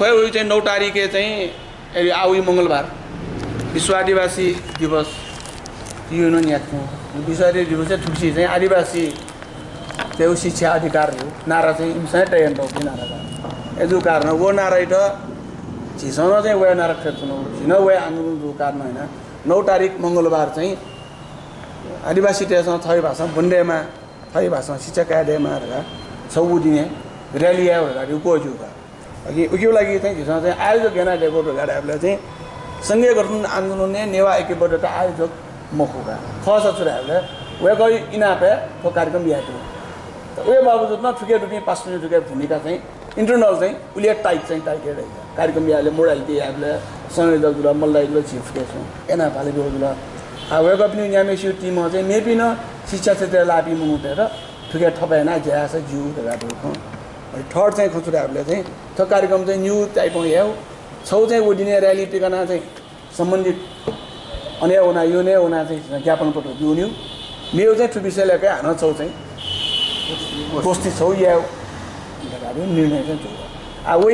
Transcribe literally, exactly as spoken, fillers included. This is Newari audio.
थ्व हे वइ चाहिँ नौ तारिखय् चाहिँ, ए, आ वइ मंगलबार विश्व आदिवासी दिवस। यो नं न्ह्याथें विश्व आदिवासी दिवसय् थुगुसी चाहिँ आदिवासी चाहिँ शिक्षा अधिकार यो नारा चाहिँ इमिसं हे तयार यानातःगु नारा का। अय्जूगु कारणं व नारायात झीसं नं चाहिँ वया नारा थें च्वनागु, झी नं वया आन्दोलन जूगु कारणं यानाः नौ तारिख मंगलबार चाहिँ आदिवासीतय्सं थःगु भाषां ब्वने दयेमाः, थःगु भाषां शिक्षा काये दयेमाः धकाः छगू दिनय् rally याये धकाः धइगु क्वःजू का। अघि उकिया लागि चाहिँ झीसं चाहिँ आयोजक यानादीगु धकाः धायेबलय् चाहिँ संघीय गठन आन्दोलनय् नेवाः ऐक्यबद्धता आयोजक मखु का। खःसा छु धायेबलय् वय्कःया इनापय् थ्व कार्यक्रम यायेधुन। त वया बावजुद नं थुकिया दुपिं पासापिनिगु थुकिया भूमिका चाहिँ internal चाहिँ उलि हे tight चाहिँ tight हे रही। कार्यक्रम यायेबलय् modality यायेबलय् संयोजक जुल, मल्ल दाइ जुल, झी फुक्कं छुं यानाः भाले ब्वः जुल। आ, वय्कःपिनिगु न्याम्हसिगु team-ं चाहिँ मेपिं नं शिक्षा क्षेत्रय् लाःपिं मनूतय्त थुकिया थप यानाः ज्या याःसा ज्यू धकाः धइगु खँ। अले third चाहिँ खँ छु धायेबलय् चाहिँ थ्व कार्यक्रम चाहिँ निगू type-ं यायेगु। छगू चाहिँ व दिनय् rally पिकनाः चाहिँ सम्बन्धित अन हे वनाः, यो नं वनाः चाहिँ ज्ञापन पत्र ब्यूगु। मेगु चाहिँ थ्व विषय लय् कयाः हानं छगू चाहिँ गोष्ठी छगू यायेगु धकाः निर्णय चाहिँ जूगु। आ, व